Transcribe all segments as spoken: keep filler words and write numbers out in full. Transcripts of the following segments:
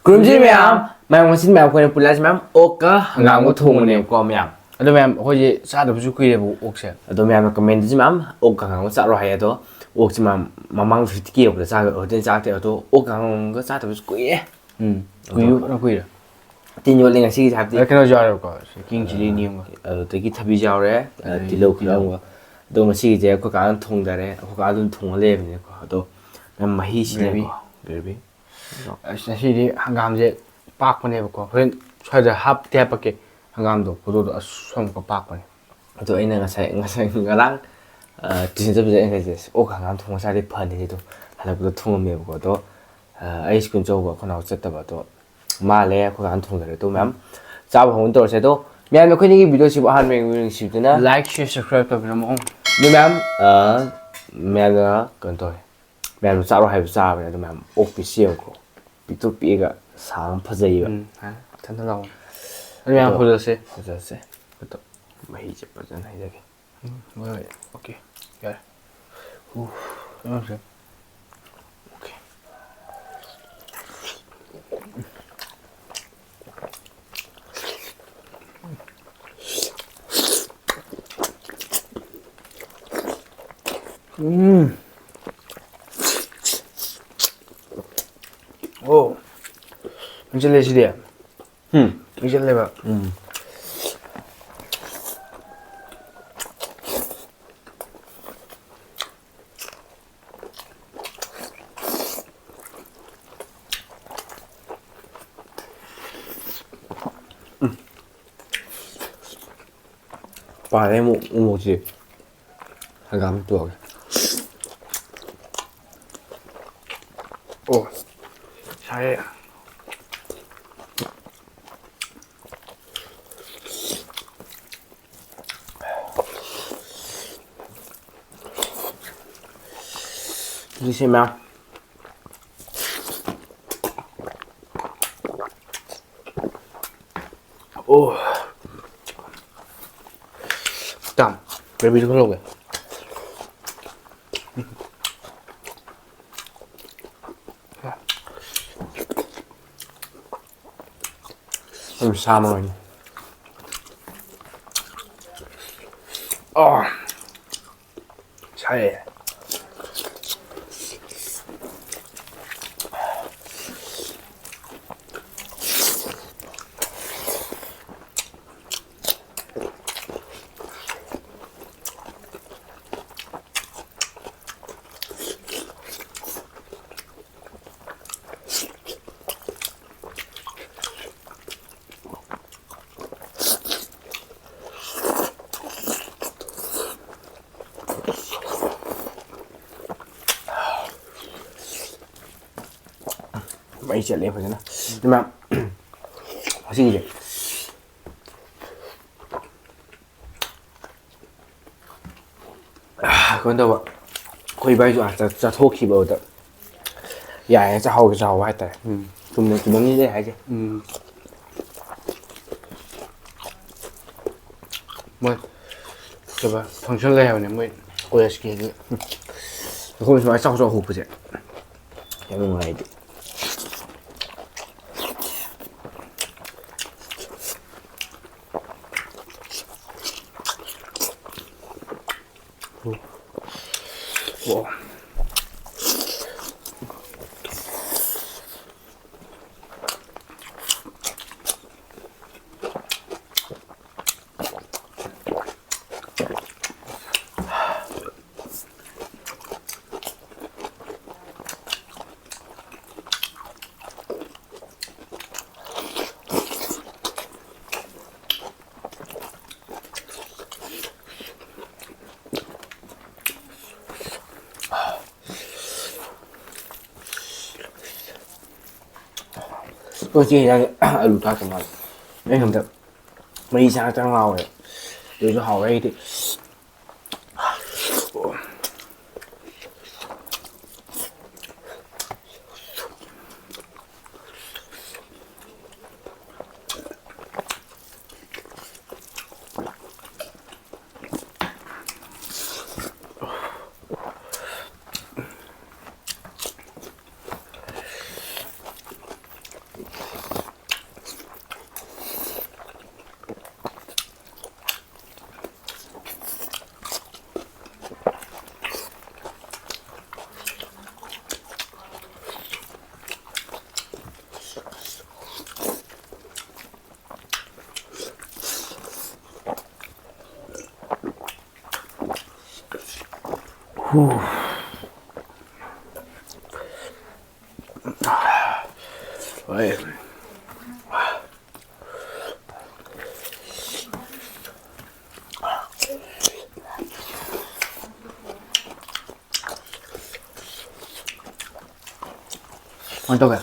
ꯈꯨꯔꯨꯝꯖꯔꯤ ꯃꯌꯥꯝ꯫ ꯃꯌꯥꯝ, ꯉꯁꯤ ꯃꯌꯥꯝ ꯑꯩꯈꯣꯏꯅ ꯄꯨꯂꯥꯁꯤ ꯃꯌꯥꯝ ꯑꯣꯛꯀ ꯍꯪꯒꯥꯝꯒ ꯊꯣꯡꯕꯅꯦꯕꯀꯣ ꯃꯌꯥꯝ꯫ ꯑꯗꯣ ꯃꯌꯥꯝ, ꯑꯩꯈꯣꯏꯁꯦ ꯆꯥꯗꯕꯁꯨ ꯀꯨꯏꯔꯦꯕ ꯑꯣꯛꯁꯦ꯫ ꯑꯗꯣ ꯃꯌꯥꯝꯅ commentꯗꯁꯨ ꯃꯌꯥꯝ ꯑꯣꯛꯀ ꯍꯪꯒꯥꯝꯒ ꯆꯥꯔꯣ ꯍꯥꯏꯌꯦ꯫ ꯑꯗꯣ ꯑꯣꯛꯁꯦ ꯃꯌꯥꯝ ꯃꯃꯥꯡ ꯐꯤꯐꯇꯤ ꯀꯦ ꯌꯧꯕꯗ ꯆꯥ-, ꯍꯧꯖꯤꯛ ꯆꯥꯛꯇꯦ꯫ ꯑꯗꯣ ꯑꯣꯛꯀ ꯍꯪꯒꯥꯝꯒ ꯆꯥꯗꯕꯁꯨ ꯀꯨꯏꯔꯦ꯫ ꯎꯝ, ꯀꯨꯏꯕ ꯐꯅ ꯀꯨꯏꯔꯦ꯫ ꯇꯤꯟ ꯌꯣꯠꯂꯦ ꯉꯁꯤꯒꯤꯁꯦ ꯍꯥꯏꯕꯗꯤ꯫ ꯑꯗ ꯀꯩꯅꯣꯁꯨ ꯌꯥꯎꯔꯦꯕꯀꯣ, ꯁꯤ king chilli ꯑꯃꯒ꯫ ꯑꯗꯨꯗꯒꯤ ꯊꯕꯤꯁꯨ ꯌꯥꯎꯔꯦ, ꯑꯗꯒꯤ ꯇꯤꯜꯍꯧ ꯈꯔ ꯇꯤꯜꯍꯧ꯫ ꯑꯃꯒ꯫ ꯑꯗꯣ ꯉꯁꯤꯒꯤꯁꯦ ꯑꯩꯈꯣꯏ ꯀꯥꯅ ꯊꯣꯡꯊꯔꯦ, ꯑꯩꯈꯣꯏ ꯀꯥ ꯑꯗꯨꯝ ꯊꯣꯡꯉ ꯂꯩꯔꯕꯅꯤꯅꯀꯣ꯫ ꯑꯗꯣ ꯃꯌꯥꯝ ꯃꯍꯤꯁꯤꯅꯦꯀꯣ, gravy꯫ Gravy꯫ ꯑꯁ, ꯉꯁꯤꯗꯤ ꯍꯪꯒꯥꯝꯁꯦ ꯄꯥꯛꯄꯅꯦꯕꯀꯣ꯫ ꯍꯣꯔꯦꯟ ꯁ꯭ꯋꯥꯏꯗ ꯍꯥꯞꯇꯤ ꯍꯥꯞꯄꯛꯀꯦ꯫ ꯍꯪꯒꯥꯝꯗꯣ, ꯐꯣꯇꯣꯗꯣ ꯑꯁ ꯑꯃꯨꯛꯀ ꯄꯥꯛꯄꯅꯦ꯫ ꯑꯗꯣ ꯑꯩꯅ ꯉꯁꯥꯏ, ꯉꯁꯥꯏ ꯉꯔꯥꯡ, ꯑ, tuition ꯆꯠꯄꯁꯦ ꯑꯩꯅ ꯍꯥꯏꯁꯦ, "ꯑꯁ, ꯑꯣꯛ ꯍꯪꯒꯥꯝ ꯊꯣꯡꯉ ꯆꯥꯔꯗꯤ ꯐꯅꯤ" ꯑꯗꯣ ꯍꯜꯂꯛꯄꯗ ꯊꯣꯡꯉꯝꯃꯦꯕꯀꯣ꯫ ꯑꯗꯣ, ꯑ, ꯑꯩ school ꯆꯠꯂꯨꯕ, ꯑꯩꯈꯣꯏ ꯅꯥꯎ ꯆꯠꯇꯕ꯫ ꯑꯗꯣ ꯃꯥ ꯂꯩ, ꯑꯩꯈꯣꯏ ꯀꯥꯅ ꯊꯣꯡꯖꯔꯦ꯫ ꯑꯗꯣ ꯃꯌꯥꯝ ꯆꯥꯕ ꯍꯧꯅ ꯇꯧꯔꯁꯦ꯫ ꯑꯗꯣ ꯃꯌꯥꯝ, ꯑꯩꯈꯣꯏꯅꯤꯒꯤ videoꯁꯤꯕꯨ ꯑꯍꯥꯟꯕ ꯌꯦꯡꯕꯤꯔ ꯅꯨꯡꯁꯤꯕꯤꯗꯨꯅ like, share, subscribe ꯇꯧꯕꯤꯔꯝꯃꯣ꯫ ꯑꯗꯣ ꯃꯌꯥꯝ, ꯑ, ꯃꯌꯥꯝꯅ ꯀꯩꯅꯣ ꯇꯧꯋꯦ꯫ ꯃꯌꯥꯝꯅ ꯆꯥꯔꯣ ꯍꯥꯏꯕ ꯆꯥꯕꯅꯦ꯫ ꯑꯗꯣ ꯃꯌꯥꯝ ꯑꯣꯛ piece ꯌꯦꯡꯉꯨꯀꯣ꯫ ꯄꯤꯛꯇꯨ ꯄꯤꯛꯑꯒ ꯁꯥꯡ ꯐꯖꯩꯕ꯫ ꯎꯝ, ꯍꯥꯏ꯫ ꯊꯟ ꯊꯟ ꯂꯥꯎꯕꯅꯦ꯫ ꯑꯗꯨ ꯃꯌꯥꯝ ꯑꯗꯣ ꯍꯧꯖꯤꯛꯁꯦ꯫ ꯐꯖꯁꯦ꯫ ꯑꯗꯣ ꯃꯍꯤꯁꯦ ꯐꯖꯅ ꯍꯩꯖꯒꯦ꯫ ꯎꯝ, ꯍꯣꯏ, ꯍꯣꯏ꯫ Okay, ꯌꯥꯔꯦ꯫ ꯎꯐ, ꯀꯩꯅꯣꯁꯦ꯫ Okay꯫ ꯎꯝ꯫ ꯑꯣ, ꯃꯆꯤꯜꯂꯦ ꯁꯤꯗꯤ꯫ ꯎꯝ꯫ ꯃꯆꯤꯜꯂꯦꯕ꯫ ꯎꯝ꯫ ꯄꯥꯔꯦ ꯑꯃꯨꯛ ꯎꯃꯣꯛꯁꯦ꯫ ꯍꯪꯒꯥꯝ ꯇꯣꯛꯑꯒꯦ꯫ ꯑꯣ, ꯁꯥꯏꯌꯦ꯫ ꯁꯤꯁꯦ ꯃꯌꯥꯝ꯫ ꯑꯣ꯫ ꯇꯥꯝ, ꯒ꯭ꯔꯦꯚꯤꯁꯨ ꯈꯔ ꯂꯧꯒꯦ꯫ ꯁꯥ ꯃꯔꯣꯏꯅꯤ꯫ ꯑꯣ꯫ ꯁꯥꯏꯌꯦ꯫ ꯃꯩ ꯆꯠꯂꯦ ꯐꯖꯅ꯫ ꯏꯃꯥ, ꯉꯁꯤꯒꯤꯁꯦ꯫ ꯀꯩꯅꯣ ꯇꯧꯕ, ꯑꯩꯈꯣꯏ ꯏꯕꯥꯏꯁꯨ ꯑꯥ ꯆꯠ-, ꯆꯠꯊꯣꯛꯈꯤꯕ ꯑꯗꯨꯗ ꯌꯥꯔꯦ, ꯆꯥꯍꯧꯒꯦ ꯆꯥꯍꯧꯕ ꯍꯥꯏꯇꯥꯔꯦ꯫ ꯎꯝ꯫ ꯆꯨꯝꯅ ꯆꯨꯝꯅ ꯃꯤ ꯂꯩ ꯍꯥꯏꯁꯦ꯫ ꯎꯝ꯫ ꯃꯣꯏ ꯀꯩꯕ, function ꯂꯩ ꯍꯥꯏꯕꯅꯦ ꯃꯣꯏ ꯀꯣꯂꯦꯖꯀꯤ꯫ ꯑꯩꯈꯣꯏ ꯁꯨꯃꯥꯏꯅ ꯆꯥꯎ ꯆꯥꯎ ꯍꯧꯕꯁꯦ ꯌꯥꯝ ꯅꯨꯡꯉꯥꯏ ꯑꯩꯗꯤ꯫ ꯑꯣ꯫ ꯑꯩꯈꯣꯏ ꯆꯦ ꯍꯤꯗꯥꯛ ꯑꯂꯨ ꯊꯥꯛꯇ ꯃꯥꯜꯂꯦ꯫ ꯑꯩ ꯍꯟꯗꯛ ꯃꯍꯤ ꯆꯥ ꯆꯥ ꯉꯥꯎꯔꯦ꯫ ꯑꯗꯨꯁꯨ ꯍꯥꯎꯔꯦ ꯑꯩꯗꯤ꯫ ꯍꯣꯏ꯫ ꯀꯃꯥꯏꯅ ꯇꯧꯒꯦ?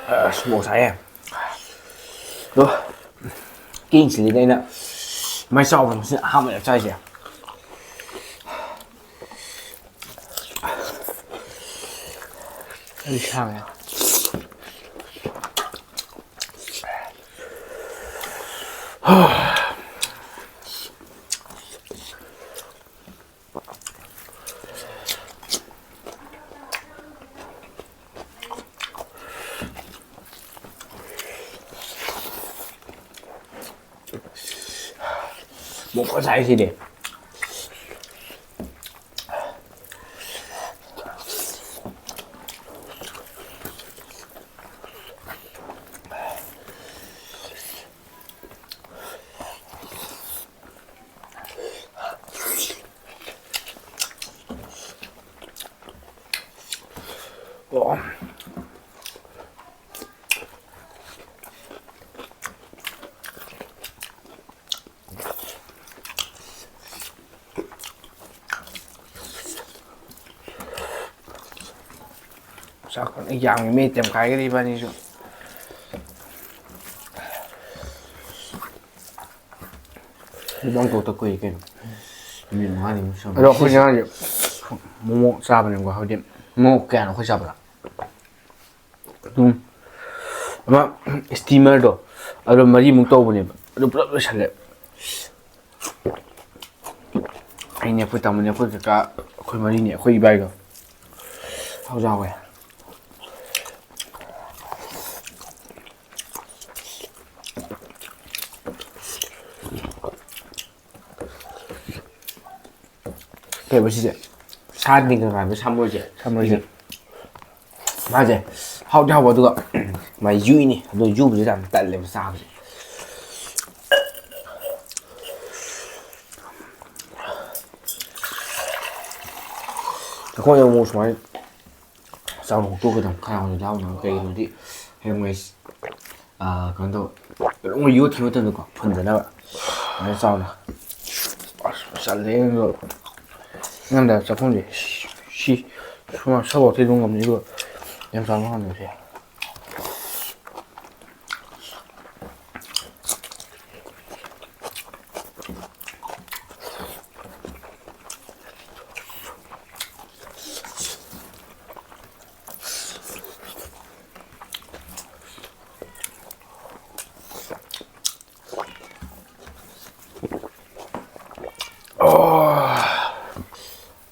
ꯑꯁ, ꯃꯣꯔꯣꯛ ꯁꯥꯏꯍꯦ꯫ ꯑꯗꯣ, ꯀꯦꯡ ꯆꯤꯜꯂꯤꯅꯦ ꯑꯩꯅ ꯃꯥꯏ ꯆꯥꯎꯕ ꯃꯁꯤꯡ ꯑꯍꯥꯟꯕ ꯆꯥꯏꯁꯦ꯫ ꯑꯩ ꯁꯥꯡꯉꯦ꯫ ꯃꯣꯔꯣꯛ ꯈꯔ ꯁꯥꯏ ꯁꯤꯗꯤ꯫ ꯑꯣ꯫ ꯆꯥꯛ ꯐꯖꯅ ꯌꯥꯝꯃꯤ, ꯃꯤ ꯇꯦꯝꯈꯥꯏꯒꯔꯦ ꯏꯕꯥꯅꯤꯁꯨ꯫ ꯃꯨꯛꯕꯥꯡ ꯇꯧꯗ ꯀꯨꯏꯔꯦ ꯀꯩꯅꯣ꯫ ꯅꯨꯃꯤꯠ ꯃꯉꯥꯅꯤꯃꯨꯛ ꯁꯨꯔꯝꯃꯅꯤ꯫ ꯑꯗꯣ ꯑꯩꯈꯣꯏ ꯉꯔꯥꯡꯁꯦ ꯃꯣꯃꯣ ꯆꯥꯕꯅꯦꯕꯀꯣ, ꯍꯥꯏꯗꯤ ꯃꯣꯃꯣ ꯀꯌꯥꯅꯣ ꯑꯩꯈꯣꯏ ꯆꯥꯕꯗ? ꯑꯗꯨꯝ ꯑꯃ steamerꯗꯣ, ꯑꯗꯣ ꯃꯔꯤꯃꯨꯛ ꯇꯧꯕꯅꯦꯕ, ꯑꯗꯨ ꯄꯨꯂꯞ ꯂꯣꯏꯁꯜꯂꯦ꯫ ꯑꯩꯅꯦ, ꯑꯩꯈꯣꯏ ꯇꯥꯃꯣꯅꯦ, ꯑꯩꯈꯣꯏ ꯀꯀꯥ, ꯑꯩꯈꯣꯏ ꯃꯔꯤꯅꯦ, ꯑꯩꯈꯣꯏ ꯏꯕꯥꯏꯒ꯫ ꯍꯥꯎꯖꯥ ꯍꯥꯎꯋꯦ꯫ ꯀꯩꯕ ꯁꯤꯁꯦ? ꯁꯥ ꯅꯤꯡꯒ ꯉꯥꯏꯕ ꯁꯥꯃꯨꯔꯁꯦ꯫ ꯁꯥꯃꯨꯔꯁꯦ꯫ ꯃꯥꯁꯦ ꯍꯥꯎꯗꯤ ꯍꯥꯎꯕ, ꯑꯗꯨꯒ ꯃꯥꯏ ꯌꯨꯏꯅꯤ꯫ ꯑꯗꯣ ꯌꯨꯕꯁꯤꯗ ꯌꯥꯝ ꯇꯜꯂꯦꯕ ꯆꯥꯕꯁꯦ꯫ ꯑꯩꯈꯣꯏꯅ ꯑꯃꯨꯛ ꯁꯨꯃꯥꯏꯅ ꯆꯥꯎꯅ ꯍꯨꯛꯇꯣꯛꯀꯗꯕ ꯈꯔ ꯌꯥꯝꯅ ꯂꯥꯎꯅꯕ꯫ ꯀꯩꯒꯤꯅꯣꯗꯤ ꯍꯌꯦꯡꯋꯥꯏ, ꯑꯥ, ꯀꯩꯅꯣ ꯇꯧ, ꯀꯩꯅꯣꯝꯃ ꯌꯣꯠꯈꯤꯕ ꯃꯇꯝꯗꯀꯣ ꯐꯨꯟꯗꯅꯕ ꯑꯗꯨꯃꯥꯏꯅ ꯆꯥꯎꯅ꯫ ꯑꯁ ꯆꯜꯂꯦ꯫ ꯅꯪꯗ ꯆꯥꯛꯈꯨꯝꯁꯦ ꯁꯤ ꯁꯨꯃꯥꯏꯅ ꯁꯕꯛꯇꯤ ꯑꯗꯨꯝ ꯉꯝꯅꯤꯕ꯫ ꯌꯥꯝ ꯆꯥꯎꯅ ꯉꯝꯗꯕꯁꯦ꯫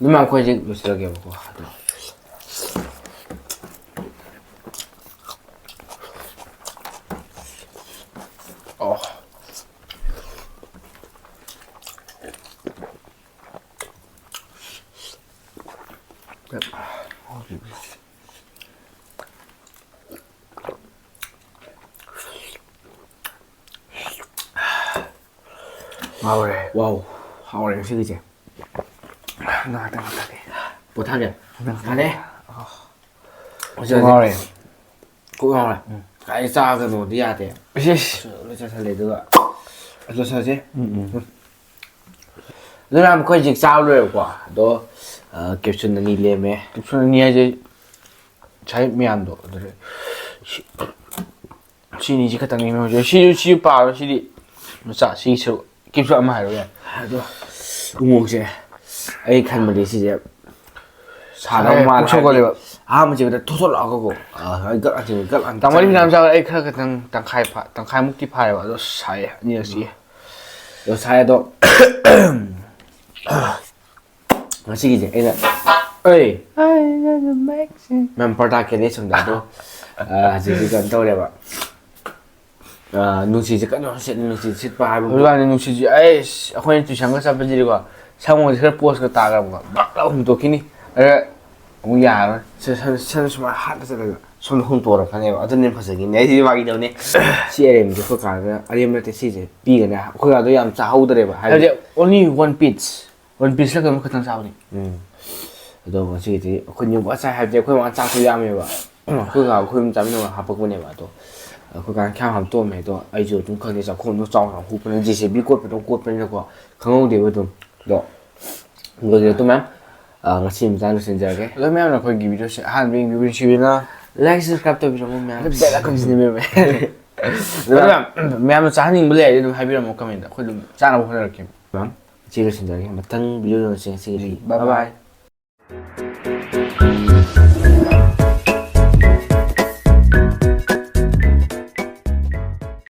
ꯑꯗꯨꯝ ꯌꯥꯝ ꯑꯩꯈꯣꯏ ꯍꯧꯖꯤꯛ ꯂꯣꯏꯁꯤꯜꯂꯒꯦꯕꯀꯣ꯫ ꯑꯗꯣ ꯑꯣ꯫ ꯍꯥꯎꯔꯦ꯫ ꯋꯥꯎ, ꯍꯥꯎꯔꯦ ꯉꯁꯤꯒꯤꯁꯦ꯫ ꯉꯥꯛꯇꯪ ꯉꯥꯛꯇꯪ꯫ ꯄꯣꯊꯥꯒꯦ꯫ ꯉꯥꯛꯇꯪ ꯉꯥꯛꯇꯪ꯫ ꯌꯥꯔꯦ꯫ ꯑꯣ꯫ ꯍꯧꯖꯤꯛ ꯉꯥꯎꯔꯦ꯫ ꯀꯣꯛ ꯉꯥꯎꯔꯦ꯫ ꯎꯝ꯫ ꯀꯥꯏ ꯆꯥꯒꯅꯣꯗꯤ ꯌꯥꯗꯦ꯫ ꯏꯁ, ꯏꯁ꯫ ꯑꯁ, ꯂꯣꯏ ꯆꯥꯁꯜꯂꯦ ꯑꯗꯨꯒ꯫ ꯑꯁ, ꯂꯣꯏꯁꯜꯂꯁꯦ꯫ ꯎꯝ, ꯎꯝ꯫ ꯑꯗꯨꯅ ꯑꯩꯈꯣꯏ ꯍꯧꯖꯤꯛ ꯆꯥꯕ ꯂꯣꯏꯔꯦꯀꯣ꯫ ꯑꯗꯣ, ꯑ, capsule ꯑꯅꯤ ꯂꯦꯝꯃꯦ꯫ Capsule ꯑꯅꯤ ꯍꯥꯏꯁꯦ ꯉꯁꯥꯏ ꯃꯌꯥꯝꯗꯣ ꯑꯗꯨꯗ ꯁꯤ-, ꯁꯤꯅꯤꯁꯤ ꯈꯛꯇꯪꯅꯤ ꯍꯧꯖꯤꯛ꯫ ꯁꯤꯁꯨ, ꯁꯤꯁꯨ ꯄꯥꯔꯣ, ꯁꯤꯗꯤ ꯃꯆꯥ, ꯁꯤꯒꯤ ꯁꯔꯨꯛ꯫ Capsule ꯑꯃ ꯍꯥꯏꯔꯣ ꯌꯥꯔꯦ꯫ ꯑꯗꯣ ꯎꯃꯣꯔꯣꯛꯁꯦ ꯑꯩ ꯈꯟꯕꯗꯤ ꯁꯤꯁꯦ ꯁꯥꯗꯧ ꯁꯥꯏ, ꯃꯥꯜꯂꯦ ꯄꯨꯛ ꯁꯧꯒꯠꯂꯦꯕ꯫ ꯍꯥꯏꯕꯗꯤ ꯑꯍꯥꯟꯕ ꯆꯤꯛꯄꯗ ꯊꯣꯠ ꯊꯣꯠ ꯂꯥꯎꯔꯒꯀꯣ꯫ ꯑ, ꯒꯠ ꯂꯥꯡ ꯆꯤꯛꯄ, ꯒꯠ ꯂꯥꯡ ꯇꯥꯃꯣ, ꯆꯪꯉꯦ꯫ ꯃꯌꯥꯝ ꯆꯥꯕꯗ ꯑꯩ ꯈꯔ ꯈꯛꯇꯪ ꯇꯪꯈꯥꯏ ꯐꯥ-, ꯇꯪꯈꯥꯏꯃꯨꯛꯇꯤ ꯐꯥꯔꯦꯕ꯫ ꯑꯗꯣ ꯁꯥꯏꯌꯦ, ꯑꯅꯤꯔꯛ ꯆꯤꯛꯑꯦ꯫ ꯑꯗꯣ ꯁꯥꯏ ꯑꯗꯣ꯫ ꯉꯁꯤꯒꯤꯁꯦ ꯑꯩꯅ, ꯑꯩ, ꯑꯩꯅ ꯃꯦꯛꯁꯤ꯫ ꯃꯦꯝ ꯄꯔꯗꯥ ꯀꯦꯟꯗꯦ ꯁꯣꯝꯗ ꯑꯗꯣ, ꯑ, ꯍꯧꯖꯤꯛꯇꯤ ꯀꯩꯅꯣ ꯇꯧꯔꯦꯕ꯫ ꯑ, ꯅꯨꯡꯁꯤꯠꯁꯦ ꯀꯟꯅ ꯁꯤꯠꯂꯤ, ꯅꯨꯡꯁꯤꯠ ꯁꯤꯠꯄ ꯍꯥꯏꯕꯕꯨ ꯍꯧꯖꯤꯛꯀꯥꯟꯗꯤ ꯅꯨꯡꯁꯤꯠꯁꯦ, ꯑꯩꯁ, ꯑꯩꯈꯣꯏꯅ tuition ꯒ ꯆꯠꯄꯁꯤꯗꯤꯀꯣ, ꯁꯝꯒꯁꯦ ꯈꯔ pose ꯀ ꯇꯥꯈ꯭ꯔꯕꯀꯣ, ꯕꯛ ꯂꯥꯎ ꯍꯨꯝꯇꯣꯛꯈꯤꯅꯤ꯫ ꯑꯗ ꯑꯃꯨꯛ ꯌꯥꯔꯔꯣꯏ꯫ ꯁ-, ꯁ-, ꯁ-, ꯁꯨꯃꯥꯏꯅ ꯍꯥꯠꯂ ꯆꯠꯂꯒ ꯁꯣꯝꯗ ꯍꯨꯝꯇꯣꯔꯛꯀꯅꯦꯕ꯫ ꯑꯗꯨꯅ ꯍꯦꯟꯅ ꯐꯖꯈꯤꯅꯤ꯫ ꯑꯩꯁꯤꯗꯤ ꯐꯥꯒꯤ ꯇꯧꯅꯤ꯫ ꯁꯤ ꯑꯔꯦꯝꯕꯁꯦ ꯑꯩꯈꯣꯏ ꯀꯥꯗ, ꯑꯔꯦꯝꯕ ꯅꯠꯇꯦ, ꯁꯤꯁꯦ ꯄꯤꯒꯅꯤ꯫ ꯑꯩꯈꯣꯏ ꯀꯥꯗꯣ ꯌꯥꯝ ꯆꯥꯍꯧꯗ꯭ꯔꯦꯕ꯫ ꯍꯥꯏꯕꯗꯤ ꯍꯥꯏꯕꯗꯤ only one piece꯫ One piece ꯂ ꯀꯩꯅꯣꯝ ꯈꯛꯇꯪ ꯆꯥꯕꯅꯤ꯫ ꯎꯝ꯫ ꯑꯗꯣ ꯉꯁꯤꯒꯤꯗꯤ ꯑꯩꯈꯣꯏ ꯅꯤꯌꯣꯝ ꯆꯥꯏ ꯍꯥꯏꯕꯗꯤ ꯑꯩꯈꯣꯏ ꯃꯥꯅ ꯆꯥꯛꯇꯣ ꯌꯥꯝꯃꯦꯕ꯫ ꯑꯩꯈꯣꯏ ꯀꯥ ꯑꯩꯈꯣꯏ ꯑꯗꯨꯝ ꯆꯥꯃꯤꯟꯅꯕ ꯍꯥꯞꯄꯛꯄꯅꯦꯕ꯫ ꯑꯗꯣ ꯑꯩꯈꯣꯏ ꯀꯥꯅ ꯈ꯭ꯌꯥꯝ ꯍꯥꯞꯇꯣꯛꯑꯝꯃꯦ꯫ ꯑꯗꯣ ꯑꯩꯁꯨ ꯑꯗꯨꯝ ꯈꯪꯗꯦ, ꯆꯥꯛꯈꯣꯝꯗꯣ ꯆꯥꯎꯅ ꯍꯨꯞꯄꯅ ꯖꯦ ꯁꯤ ꯕꯤ ꯀꯣꯠꯄꯗꯧ ꯀꯣꯠꯄꯅꯤꯅꯀꯣ, ꯈꯪꯍꯧꯗꯦꯕ ꯑꯗꯨꯝ꯫ ꯑꯗꯣ ꯂꯣꯏꯔꯦ ꯑꯗꯨ ꯃꯌꯥꯝ꯫ ꯑ, ꯉꯁꯤ ꯃꯇꯥꯡ ꯂꯣꯏꯁꯤꯟꯖꯔꯒꯦ꯫ ꯑꯗꯣ ꯃꯌꯥꯝꯅ ꯑꯩꯈꯣꯏꯒꯤ ꯚꯤꯗꯤꯑꯣꯁꯦ ꯑꯍꯥꯟꯕ ꯌꯦꯡꯕꯤꯕ ꯅꯨꯡꯁꯤꯕꯤꯅ like, subscribe ꯇꯧꯕꯤꯔꯝꯃꯣ ꯃꯌꯥꯝ꯫ Bell icon ꯁꯤꯅꯦ ꯃꯌꯥꯝ꯫ ꯑꯗꯣ ꯃꯌꯥꯝ, ꯃꯌꯥꯝꯅ ꯆꯥꯍꯟꯅꯤꯡꯕ ꯂꯩꯔꯗꯤ ꯑꯗꯨꯝ ꯍꯥꯏꯕꯤꯔꯝꯃꯣ comment꯫ ꯑꯩꯈꯣꯏ ꯑꯗꯨꯝ ꯆꯥꯅꯕ ꯍꯣꯠꯅꯔꯛꯀꯦ꯫ ꯃꯌꯥꯝ, ꯁꯤ ꯂꯣꯏꯁꯤꯟꯖꯔꯒꯦ꯫ ꯃꯊꯪ ꯚꯤꯗꯤꯑꯣꯗ ꯎꯅꯁꯤ꯫ ꯉꯁꯤꯒꯤꯗꯤ bye bye꯫ Bye bye꯫